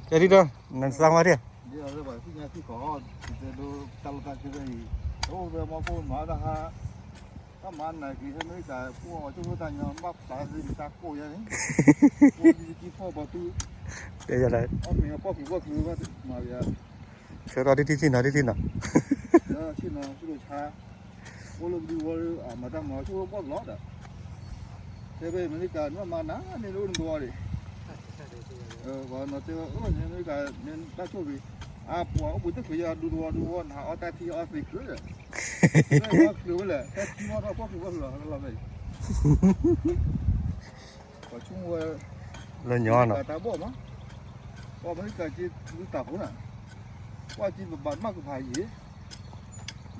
ကဲဒ်ဒီး နစၢ်မၤဒ် ဒ်သိးလၢပှၤသ့ၣ်ညါသ့ၣ်ကီး တဲဒိတၢ်လီၢ်တၢ်ကျဲဖဲအံၤ တအိၣ်ဖဲမီၢ်ခိၣ်မၤတၢ်ဟါ တၢ်မၤနၤက့ၤဖဲအမဲရကၤ ပှၤကၠိဖိတၢ်ညီ ဘၣ်ဖျါသ့ၣ်တၢ်ကိၢ်ယါန့ၣ် အိၣ်ဒ်တကံဖီၣ်ဘီတူၢ် တဲယၤလၢ အီၣ်မ့ၤအီၣ်ပီၣ်က့ၤပီၣ်က့ၤဘၣ်မၤယၤ ဆၢထီၣ်ဒ်ထံၣ်ထံၣ်နီၤ ဒ်ထံၣ်နီၤ ဆၢထီၣ်ဆ့ၣ်နီၤ ဆူၣ်လိာ်ဆါ အိၣ်လၢကဒုဝီလၢ အမၤတၢ်မၤဆူၣ်ဘီၣ်လီၤဒီး ဖဲဖဲအမဲရကၤ နဘၣ်မၤနၤန့ၣ်လၢအိၣ်နဘီဒီး ပှၤနီၤတဲဝဲ အိၣ်န့ၣ်အမဲရကၤ မ့ၢ်တၢ်ဆိၣ်ဂ့ၤ အပှၤအိၣ်ဘှံးတချုးယၤဒူသဝီဒူသဝီ နဟးအီၣ်တၢ်ထံအီၣ်သ့ချုးဒီး ဝဲချုးဝဲလဲၣ် ဖဲထံမီၢ်ထီၣ်ပီၣ်ချုးပီၣ်ချုးလီၤ လီၤဖဲအံၤ ပှၤဆိကမိၣ်ဝဲ လၢညီနီၤ တၢ်ဘီၣ်မး ပှၤအမဲရကၤက့ၤလူၤတၢ်ဖိနၤ ပှၤက့ၤပဘၣ်မၤကဖးယံၤ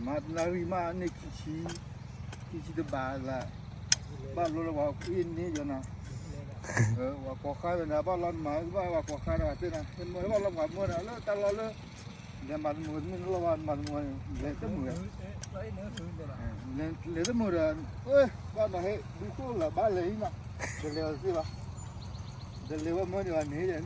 မၤတနၣ်ရံၣ်မးန့ၢ်ခံဆံ ခံဆံတဘၣ်လၢ ဘၣ်ဘျီလၢပှၤအ့ၣ်န့ၢ်ယီၤနၤ ပှၤကိးဃါဝဲနၤ ဘၣ်လီၤနမၤဘၣ်ပှၤကိးဃါဒီးတဲနၤ မ့ၢ်ဘၣ်လီၤပှၤမၢနၤလၢတၢ်လီၢ်လၢ လဲၤမၤတမုာ်တမ့ၢ်လီၤဘၣ် မၤတမုာ် လဲၤတမုာ် လဲၤတမုာ်ဒီး ဘၣ်နီၤဟဲဒူခိၣ်လၢဘၣ်လဲၤအံၤနီၤ တလဲၤအီၤတသ့ဘၣ် တလဲၤဝဲမၢန့ၢ်အီၤန့ၣ်ယၤဒ်ဧါ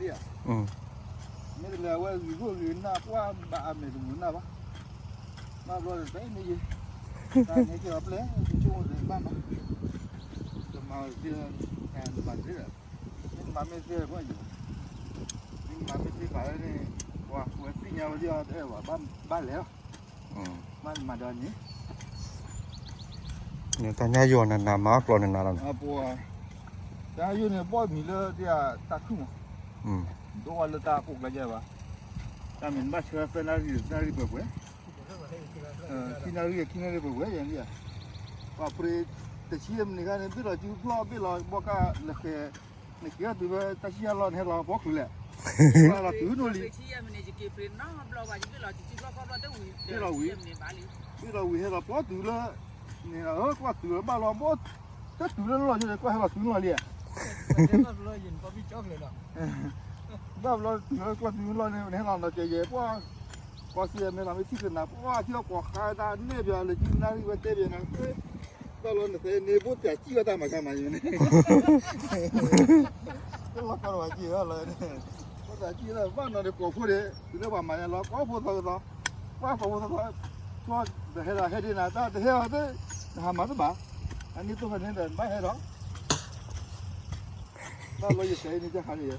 မ့ၢ်တလဲၤအဝဲဂ့ၤခိၣ်ဂ့ၤနၢ် ပှၤဘၣ်အမဲာ်တမုာ်နၢ်ဘၣ် ဘၣ်ဘျီတၢ်အံၤန့ၣ်ယံၤ တၢ်န့ၣ်က့ၤအီၤပျဲၢ် ကဆိကမိၣ်သ့ဘၣ်မး ကမၤသ့ တမၤသ့ဒီး မ့ၢ်မၤမ့ၢ်သ့ဘၣ်ယိၤ မ့ၢ်မၤမ့ၢ်သ့ဘၣ်လၢန့ၣ် ပှၤကွဲးသ့ၣ်ညါဝဲဒ်အီၤတအဲၣ်ဘၣ် ဘၣ်လဲၤလီၤ မ့ၢ်မၤဒီးန့ၣ် နတၢ်ညါယိၤနနၤမၤအီၣ်ကျိာ်နနၤလီၤန့ၣ် ပှၤ တၢ်ယိၤန့ၣ် ဘီၣ်မံၤလၢတၢ်တၢ်ခုၣ်မး ဒိၣ်ဝဲလၢတၢ်ကိးကျါယဲဘၣ် တၢ်မ့ၢ်နဘၣ်ဆၢသၢနၣ်ရံၣ် သၢနၣ်ရံၣ်ပှဲၤပှဲၤ ခံနၣ်ရံၣ် ခံနၣ်ရံၣ်ပှဲၤပှဲၤယဲၢ်နံၣ်ဧါ ပှၤပြ့တဆံမံးနံးခါန့ၣ် ဘ့ၣ်လီၤစုဖျီၣ်ဘ့ၣ်လီၤဘီကါ နဃဲၤ နက့ၤအီၤတုၤဖဲတၢ်ဆံၣ်ယၢ်လီၢ် နဟဲလီၤဖီချုးလဲၣ် ဘၣ်လီၤတုၤနီၢ်လံ ဘ့ၣ်လီၤဝံၤ ဘ့ၣ်လီၤဝံၤဟဲလီၤဖီတုၤလၢ န့ၣ် ကွၢ်တုၤလၢဘၣ်လီၤ တတုၤလၢလီၢ်ယိၤန့ၣ် ကွၢ်ဟဲလီၤတုၤလီၢ်လံ ဘၣ်ဘျီတုၤလၢကွၢ်တုၤလီၢ်န့ၣ် နဟဲလီၤနီၤကဲယဲ ပှၤ ကွၢ်စံးမ့ၢ်လီၤမ့ၢ်ထံၣ်ကနၤ ပှၤထံၣ်အီၤကိးဃါတၢ်နဲၣ်ပၠးလၢကနၣ်ရံၣ်ဝဲတဲပၠးနၤ ဘၣ်လီၤနသဲန့ၣ် ဘိၣ်တၢ်စံၣ်ဝဲတၢ်မၤကမၤယိၤန့ၣ် တလီၤကီတဝၤကံၢ်လီၤ ဘိၣ်တၢ်စံၣ်ဝဲတၢ်ဘၣ်နီၤန့ၣ် ကိးဖိန့ၣ် တုၤလၢပှၤမၤညါလီၤ ကိးဖိသီကသီ ပှၤကိးဖိသီသီ ဆိတဟဲဒီးဟဲဒ်နၤ တၢ်တဟဲအီၤသ့ နဟးမၤတဘၣ် အန့ၣ်သိၣ်ဖဲန့ၣ်ဒီး နဘၣ်ဟဲဒီး ဘၣ်လီၤယတဲအံၤန့ၣ် တၢ်ခါန့ၣ် ယ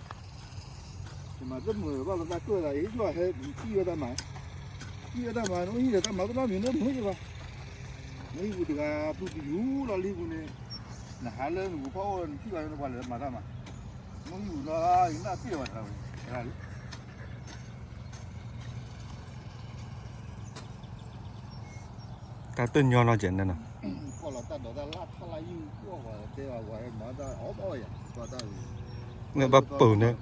မၤတမုာ်ဘၣ်လီၤတၢ်ကိၢ်သးအံၤ ယွၤဟဲစံၣ်ဝဲတၢ်မၤ စံၣ်ဝဲတၢ်မၤ နအိၣ်ဟံၣ်ဒီးတၢ်မၤတနီတမံၤလၢမုာ်ယဘၣ် နအိၣ်ဟံၣ်ပူၤတဂၤ ပူၤပယူၤလီၤလံပူၤန့ၣ် နဟးလၢနဂူၤဖီၣ်အိၣ် နထံၣ်ဘၣ်လၢနပှၤလဲၤမၤတၢ်မၤ နအိၣ်ဟံၣ်ပူၤနီၤ ယနၢ်ပ့ၢ်ဝဲတဂၤဝဲ တဂၤလံ တၢ်တညီနီၤကဲးန့ၣ်နီၤ ကွၢ်လီၤတၢ်ဒိးတၢ်လၢ်ထီၣ်လၢယုၢ် ကွၢ်ဝဲတဲဝဲဝဲမၤတၢ်အီၣ်ဘၣ်ဝဲယၤ ကွၢ်တၢ်ဝဲ လၢဘၣ်ပူၤန့ၣ်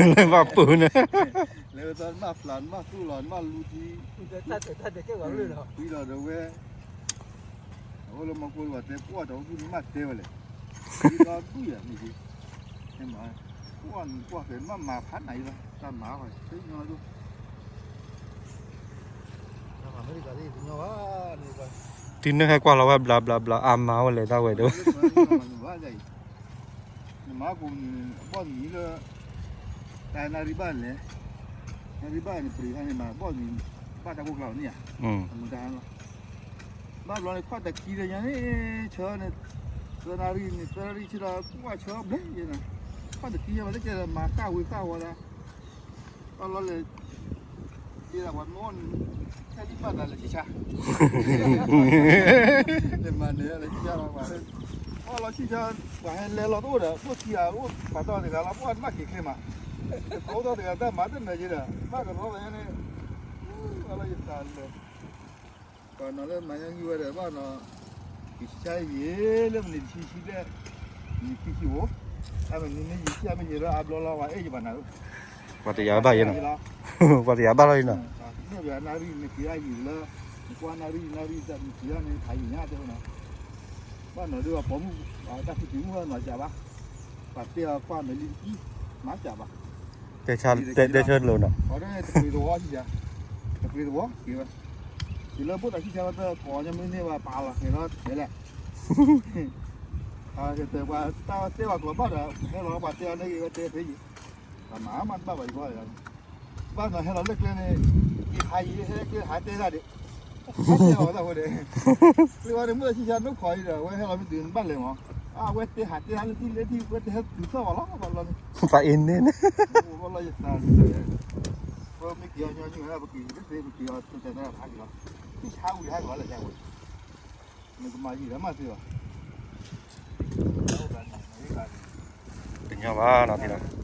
လၢဘၣ်ပူၤန့ၣ် လၢတၢ်နၢ်ဖျါနမၢ်သူၣ်လီၤ နမၢ်လူထံ တၢ်တဲတၢ်တဲကဲဝဲလီၤ ဝံၤဒီးဝဲ အအိၣ်လၢမီၢ်ကိၢ်လၢပှၤတဲပှၢ်ဒီး ဝံၤမ့ၢ်မးတဲဝဲလဲၣ် ဒ်သိးဒူၣ်ယၤန့ၣ်က့ ဟဲမၤ ပှၢ်နကွၢ်ဃဲမ့ၢ်မၤဖးနၤအံၤလီၤ တၢ်မၤအီၤ တညီဒိၣ် တံၤနၢ်ဟဲကွၢ်လီၤဝဲဘျါဘျါဘျါ အါမၤဝဲလဲၣ် တၢ်ဝဲဒၣ် နမၤကိးမုၢ်နံၤ ဘီၣ်မုၢ်နံၤလၢ တၢ်နၣ်ရံၣ်ဘၣ်လဲၣ် နၣ်ရံၣ်ဘၣ်န့ၣ် ပရံးခါန့ၣ်မး ဘီၣ်မုၢ်နံၤ ဘၣ်တၢ်ကိၢ်ကျါန့ၣ်ဧါ အမုၢ်တၢ်ဟါလီၤ ဘၣ်ဘျီန့ၣ် ခွါတခံဒီးညါန့ၣ် ဆၢန့ၣ် သၢနၣ်ရံၣ်န့ၣ် သၢနၣ်ရံၣ်ဆံဒီး ကွၢ်ဆၢဘျဲၣ်ယဲနၤ ခွါတခံယဲမး လၢကဲဒီးမၤဃၣ်ဝံၤဃၣ်ဝီဒၣ် ဘၣ်လီၤလဲၣ် ဒ်သိးပှၤမ့ၢ်အိၣ်န့ၣ် ခဲလံဘၣ်နၤလဲၤဆံၣ်ဆါ လဲၤမၤန့ၢ်လဲၤဆံၣ်ဆါလီၤ ပှၤလၢ ဘၣ်လီၤဆံၣ်ဆါ ပှၤဟဲလဲၤလီၤတအိၣ်ဒီး ဘိၣ်ထံဂၤအိၣ်ပှၤတီၢ်တဂၤလီၤ ပှၤမၤက့ၤချ့မး တကိးတီၢ်တဂၤတၢ်မၤတမဲာ်က့ဒီး ဘၣ်ကလီဝဲညါန့ၣ် ဘၣ်လီၤယသးလဲၤ ပှၤနီၤလၢမၤညါဂံၢ်ဝဲဒီး ဘၣ်နီၤ ကဆံၣ်ဆါယံာ်လၢမနုၤတဆံဆံဘျဲၣ် နံၣ်ခံဆံဧိၤ အမ့ၢ်နံၣ်နံၣ်ယံာ်ဆံအမ့ၢ်ယံာ်လၢအဘျီလီၤ ပှၤအဲၣ်ယဘၣ်နၤဧၢ ပှၤတယၤဘၣ်ယဲနီၤ ပှၤတယၤဘၣ်လီၤယနီၤ န့ၣ်ပှၤနၣ်ရံၣ်နက့ၤအယံာ်လၢ နကွၢ်နၣ်ရံၣ်နၣ်ရံၣ်တၢ်နက့ၤအန့ၣ် ဖးယံာ်ညါတဲဝဲနီၤ ဘၣ်နီၤဒုးပှၤပိာ်မုၣ် တၢ်ဖုၣ်ဖုၣ်မုၣ်ဘၣ်နီၤစၢ်ဘၣ် ပှၤတဲအီၤကွၢ်မဲာ်လံတကံ မၤစၢ်ဘၣ် တဲဆၢတဲဆၢလိာ်နီၤ ပှၤဒ်န့ၣ်တပှ့ၤသဝီဆံၣ်ယၤ တပှ့ၤသဝီက့ၤဝဲ တုၤလၢဘိၣ်တၢ်ဆံၣ်ဆါဝဲတကိးညီမ့ၢ်န့ၢ်ဘၣ်ပာ်လီၤဃဲၤလီၤတဲလဲၣ် ပှၤတဲပှၤတၢ်တဲပှၤကျိာ်ဘၣ်ဒီး ဟဲလီၤပှၤတဲအီၤန့ၣ်ဂ့ၤဝဲတဲဖဲယံၤ မၤမၤတဘၣ်ဘၣ်ယဘီ, ဘၣ်နီၤဟဲလီၤလၢကျဲန့ၣ်, ယဟးယံၤဟဲကျဲဟးတဲတၢ်ဒံး, ဟဲတဲအီၤတၢ်ဃိဒီး, ကျဲဝဲန့ၣ်မ့ၢ်လၢဆံဆါနိၣ်ခီအံၤဒီး အဝဲဟဲလီၤမ့ၢ်တုၤနဘၣ်လဲၤမး, အဝဲတဲဟးတဲတၢ်လၢထံလၢထံ ဝဲတဟဲတုၤထီၣ်ဘၣ်လီၤ ဘၣ်လီၤန့ၣ်, ပှၤအ့န့ၣ်န့ၣ်, ဘၣ်လီၤယသးန့ၣ်, ပမ့ၢ်က့ၤအီၤညီနုၢ်ဝဲဒၣ် ပက့ၤတသ့ ပက့ၤအီၤတတဲတၢ်ဖးက့ၤလီၤ, ထံဆါဝံၤဟဲက့ၤလၢကျဲဝဲ နကမၤယံာ်လၢမၤသ့ဘၣ်, တညီဘၣ်နီၤသ့လီၤ,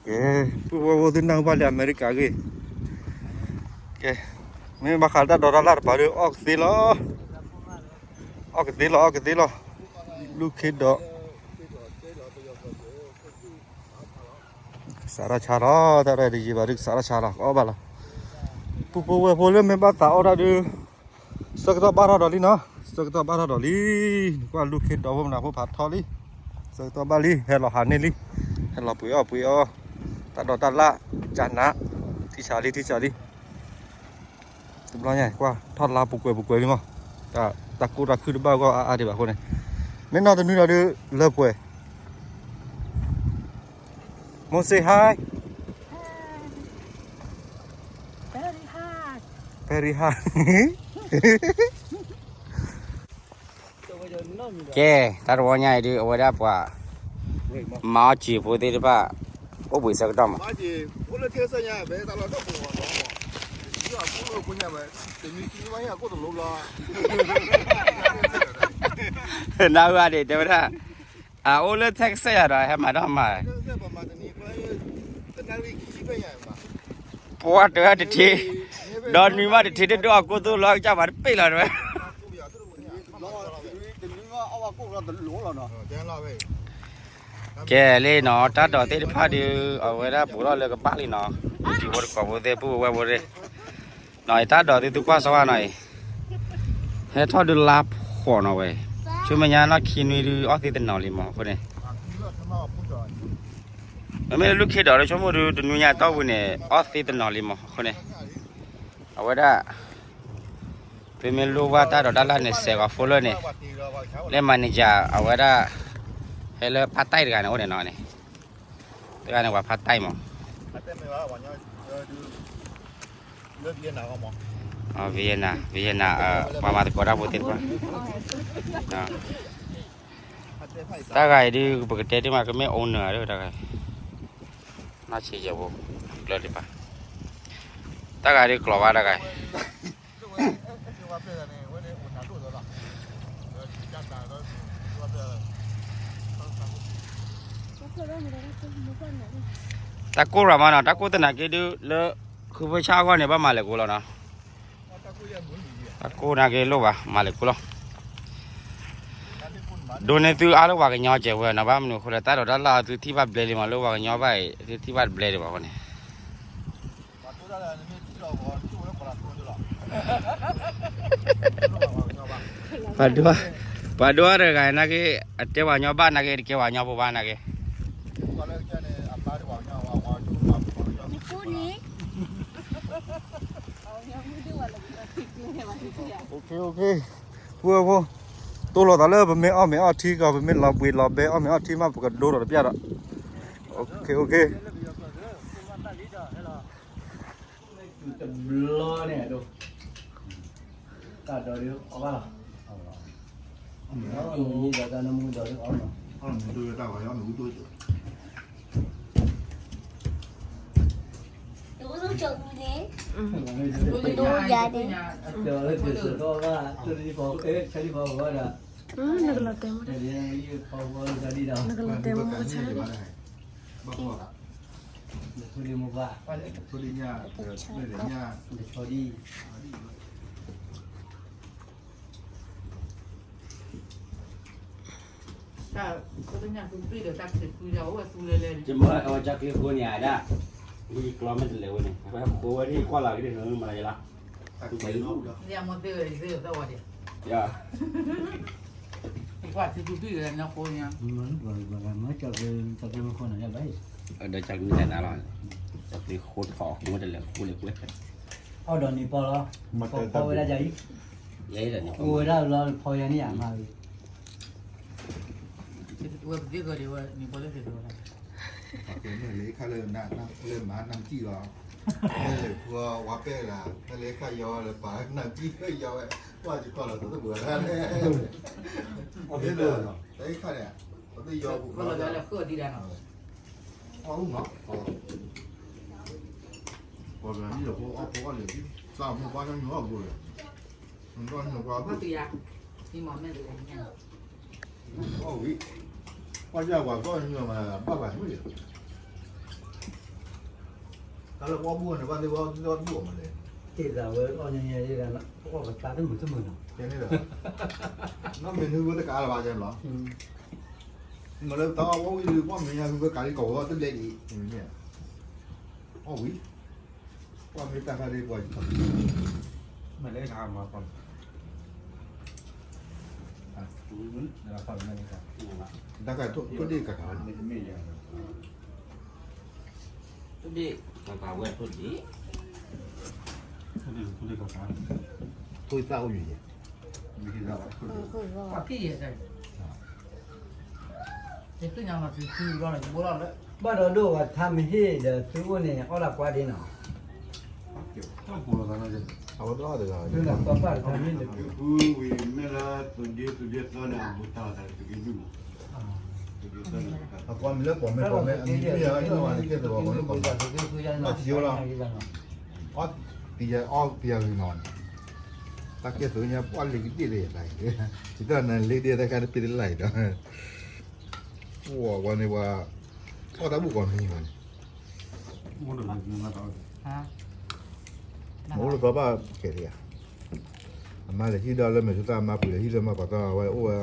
ကဲ, ပုၢ်ဝဲၢ်ဖိသုနၢ်ဟူဘၣ်လၢအမဲရကၤဂ့ၢ်, ကဲ, မ့ၢ်ဘၣ်ဃးတၢ်ဒိးတၢ်လၢ်တပၤဒီး အီၣ်ကသ့လီၤ, အီၣ်ကသ့လီၤ အီၣ်ကသ့လီၤ, လူၢ်ခ့ဒီး ကစးထီၣ်ဆါလီၤ, တၢ်ရဲၣ်တယံာ်ဘၣ်ဒုး ကစးထီၣ်ဆါလီၤ ကအီၣ်ဘၣ်လီၤ, ပုၢ်ဖိဝဲၢ်ဖိလၢမ့ၢ်ဘၣ်သးအီၣ်တၢ်ဒုး, ဆၢကတီၢ်ဘၣ်ထီၣ်ဒီးလံနီၤ, ဆၢကတီၢ်ဘၣ်ထီၣ်ဒီးလံ, ကွၢ်လူၢ်ခ့ဒီဖိမနၤဖိဖးထီလံ, ဆၢကတီၢ်ဘၣ်လံ ဟဲလီၤဟးန့ၢ်လံ, ဟဲလီၤပှ့ၤအီၣ်ပှ့ၤအီ, တၢ်ဒိးတၢ်လၢ်, ကနး, ထံဆးလံ ထံဆးလံ တဘျီညါ ကွၢ်ထီၣ်လါပူၤကွဲးပူၤကွဲးလံမး, တၢ်ကိၢ်တၢ်ခုၣ်တဘၣ်ဂီၢ်အါအါဒံးဘၣ်အဃိန့ၣ်, မ့ၢ်နီၢ်တနွံဒီးဒုးလၢပှဲၤ, မိၢ် say hi, very hard, ကဲ, တၢ်တဝီညါအံၤဒုး အဝဲဒၣ်ပှၤ မၤအီၣ်စံာ်ဖိသ့ၣ်တဖၣ် အိၣ်ဘှံးဆၢကတီၢ်မး, နၢ်ဟူဂ့ၤန့ၣ် တဲဝဲဒၣ် အအိၣ်လၢထဲကစၢ်ယွၤဒီး ဟဲမၤတၢ်မၤ, ပှၤတဂၤတထံ, ဒီးနွံမးတထံ, ဒိၣ်အကိၢ်သိၣ်လီၤကစၢ်ပှၤတပ့ၢ်လီၤတဲဝဲ ကဲလံနီၤ တၢ်ဒိးသ့ၣ်တဖၣ်ဒုး အဝဲဒၣ်ဘူးထီၣ်လၢကဘၣ်လံနီၤ, ထံဖိတကီၢ်ဖိသ့ၣ် ပုၢ်ဖိဝဲၢ်ဖိသ့ၣ်, နီၤ တၢ်ဒိးသ့ၣ်သုကွၢ်စ့ၢ်ကီးနီၤအံၤ, ဟဲထီၣ်ဒုးလါဖှီၣ်နီၤဝဲ, ဆူမဲာ်ညါနီၢ်ခံနွံဒုး အီၣ်သ့တနီၤလံမးအဃိန့ၣ်, မ့မ့ၢ်လၢလူၢ်ခ့ဒီးလၢဆိကမိၣ်ဒုး တနွံညါတီၢ်ဝံၤန့ၣ် အီၣ်သ့တနီၤလံမးအဃိန့ၣ်, အဝဲဒၣ် သုမ့ၢ်လိၣ်ဘၣ်တၢ်ဒိးတၢ်လၢ်န့ၣ် စဲးကီးဖိလၢၢ်န့ၣ်, လၢ manager အဝဲဒၣ်, ဟဲလၢဖးတဲၢ်တဂၤန့ၣ်အိၣ်န့ၣ်နီၤန့ၣ်, တဂၤန့ၣ်ပှၤဖးတဲၢ်မး, Vietnam, Vietnam, ပှၤမၤသကိးတၢ်ဖိသ့ၣ်တဖၣ်, တၢ်ဂၤအံၤဒုး ပကတဲတ့ၢ်မး ကမ့ၢ် owner ဒၣ်တၢ်ဂၤ, နီၢ်ဆံးယဲၢ်ဖိ, ကျၢၤတပၤ, တၢ်ဂၤဒုးကျိၤဘၣ်တၢ်ဂၤ တၢ်ကိၢ်ရၤမးနီၤ, တၢ်ကိၢ်သနာ်က့ဒုး လၢ ဃုဖၢဆၣ်အဂီၢ်န့ၣ် ဘၣ်မၤလဲၤကိးလီၤနီၤ, တၢ်ကိၢ်နာ်က့လိၣ်ဘၣ် မၤလဲၤကိးလီၤ, ဒိးန့ၢ်သုအါလၢပှၤကညီစဲးဝဲနီၤ, ဘၣ်မနုၤအဃိလဲၣ် တၢ်ဒိးတၢ်လၢ်သုထံၣ်ဘၣ်ဘျဲလံမး လၢပှၤကညီဘၣ်အံၤ သုထံၣ်ဘၣ်တဘျဲဒံးဘၣ်အဃိန့ၣ် ပှၤဒိ, ပှၤဒိတဂၤနာ်က့, အတဲပှၤကညီဘၣ်နာ်က့, တကဲပှၤကညီဖိဘၣ်နာ်က့, ပုၢ်ဝဲၢ်ဖိ, တိၢ်လိာ်သးလၢပမ့ၢ်အီၣ်မ့ၤအီၣ်ထံကီး ပမ့ၢ်လီၤဘှံးလီၤဘဲအီၣ်မ့ၤအီၣ်ထံမး ပကဒိဒီးတပျၢ်ဒီး, တဘျီန့ၣ်, နကလီၤတဲာ်မး, နကလီၤတဲာ်မး, တၢ်, တၢ်ကျဲဃိန့ၣ်ဒၣ်, ဝံၤကျီမ့ၢ်တလဲၤဝဲန့ၣ်, အဝဲဃိဝဲဒၣ်ကွၢ်လၢကဒၣ်မၤယလါ, ဒီးကနံၣ်တနါလီၤ, တၢ်ကျဲဃိထီၣ်ဃိတလဲၤဃိလဲၤကွဲ, အီၣ်ဒီးန့ၣ်ပီလီၤ, ဖီဝဲဒၣ်ယၤအံၤ, ဃိဝဲဒၣ်လီၤဖီယၤန့ၣ်ယမၤဂ့ၤ ဝဲပသ့ၣ်ဃၢၤဒံးဝဲ နံၤပှၤသ့ၣ်သ့ၣ်သ့ၣ်ဝဲဒၣ် ပှၤကဲမ့ၢ်လၢခါလၢ လၢမၤနၢ်ကံၣ်လီၤ, မ့ၢ်လၢဖုအီဝါပဲၢ်လၢ မ့ၢ်လၢခါယီလၢပာ်နၢ်ကံၣ်လၢယီဝဲ, ပှၤကီလီၤသ့ၣ်တပှၤဒၣ်လဲၣ်, မ့ၢ်လၢ တၢ်ခါန့ၣ် ပသ့ၣ်ယီပူၤလီၤ, အူနီၤ, ပှၤကနံၣ်လီၤဖိအီၣ်ဖိအီၣ်လံ, သးမ့ၢ်ပှၤကညီအီၣ်ဘိလီၤ, မ့ၢ်ပှၤ အီၣ်ဝံၤ, ပှၤယၢ်ပှၤကီၢ်ညီမး ဘၣ်ပှၤမုၣ်လံ, တၢ်လၢပှၤဘူၣ်န့ၣ် ဘၣ်သ့ၣ်ဝဲသ့ၣ်ဝဲဘူၣ်အီၤမးလဲၣ်, တ့ၢ်သးဝဲအီၣ်ညါညါဒ်ဒၣ်, ပှၤပသးတမုာ်တမုာ်နီၤ, ကဲန့ၣ်ဒီး, နီၢ်မ့ၢ်နုၤဝဲတကးလၢၤဘၣ်ကဲလီၤ, မ့ၢ်လၢတၢ်အီၣ်ဝဲဝံၤဒီး ပှၤမ့ၢ်ညါဝဲကးလံကီးဝဲတဘျဲၣ်ဒံး, အီၣ်ဝံၤ ပှၤမ့ၢ်တၢ်ခါဒ်ပှၤ, မ့ၢ်လၢတၢ်မၤပှၤ, တၢ်ခါထိၣ်ဒ့ၣ်ကကး, ထိၣ်ဒ့ၣ်ကကးဝဲထိၣ်ဒ့ၣ်, ထိၣ်သၣ်အိၣ်ယံၤယံၤ, ပှၤကံၣ်ယဲၢ် ဘၣ်ဒီးဒိၣ်ဝဲထါမ့ၢ်ဟ့ၣ်ဒီး သုအိၣ်န့ၣ် အီၣ်ဒၣ်ကွါဒ်နီၤ, အဝဲတအီၣ်တဂၤ, ဖုဝံၤမ့ၢ်လၢသုးဒ့သုးဒ့သၢန့ၣ် အဘူးတၢ်လီၤတၢ်လၢသုးက့ဒုၣ်မး, သုးဒ့သၢန့ၣ်, အကွၢ်မ့ၢ်လၢပိာ်မ့ၢ်ပိာ်မ့ၢ် အမံၤမ့ၢ်အီၤလီၤ ဝဲန့ၣ်ကဲသဝီပှၤလၢပိာ်မ့ၢ်, ဘၣ်စံးဝဲလီၤ, အီၣ်ပယီၤအီၣ်ပယီၤဂ့ၤနီၤ, တၢ်ကဲသုးညါပှၤလ့ၤကဒ့ၣ်လၢယသးအံၤ, ယတၢ်နၤလ့ၤဒ့ၣ်တၢ်ခါတပ့ၤတလၢ်အံၤဒီး, ပှၤဝဲန့ၣ်ပှၤ, အီၣ်တၢ်ဘူၣ်ကီးမံၤဝဲန့ၣ်, မ့ၢ်အိၣ်လၢသီဘၣ်ကဲလံဧါ, အမါလဲၤဟံၣ်ဒီးလၢမဲာ်ဆူသၣ်အမါပှ့ၤလဲၤဟံၣ်လၢမၤပှၤသီဝဲအိၣ်ဝဲ,